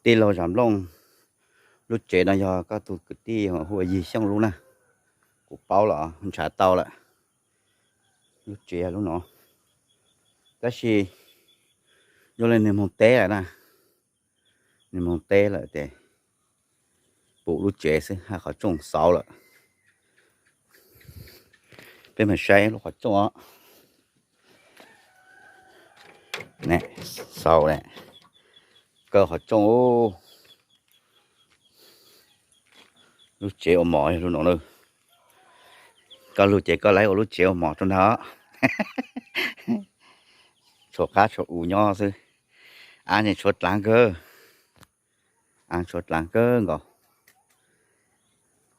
Tij laug Zam Nplooj, lub tsev no yog koj tus kwv tij hu ua Yig Xyooj lub na. Kuv paub los ntshav tau lawm. Lub tsev yog lub no, tab sis yog li nws moog teb lawm na, nws moog teb lawm ces pum lub tsev xwb, hab qhov rooj xauv lawm. Peb mus saib lub qhov rooj os. Xauv, kaw qhov rooj. Lub tsev ua mov yog lub no na. Koj lug ces koj lawv ua lub tsev ua mov rau ntag. Tshuav qab tshuav u nyob xwb. Av ne tshuav dlaav kawg, av tshuav dlaav kawg nkaus.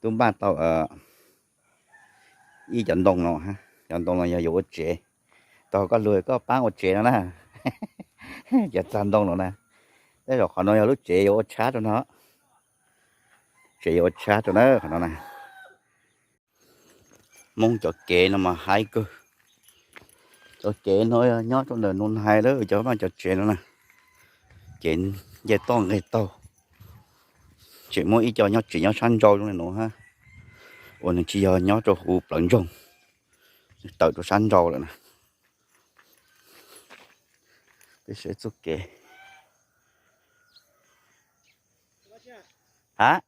Tub npaj tau ib cov ntoo no, cov ntoo no yog yuav ua tsev. Tau koj lug koj paab ua tsev no na. Cov txag ntoo no na. Tej zaum qhov no yog lub tsev yuav ua tshab rau no. Tsev yuav ua tshab rau na qhov no na. Moob cov kev no mas haib kawg. Cov kev no nyob rau ntawm Nus Nais lawm, cov maj cov tsev no na, ces nce toj nqeg taug. Tseem muaj ib co nyob tsev nyob sab nrau zoo li no hab, uas nws tsis yog nyob rau huv plawv ntsoog, nws tawm rau sab nrau lawm na. Peb saib txuj kev. Hab,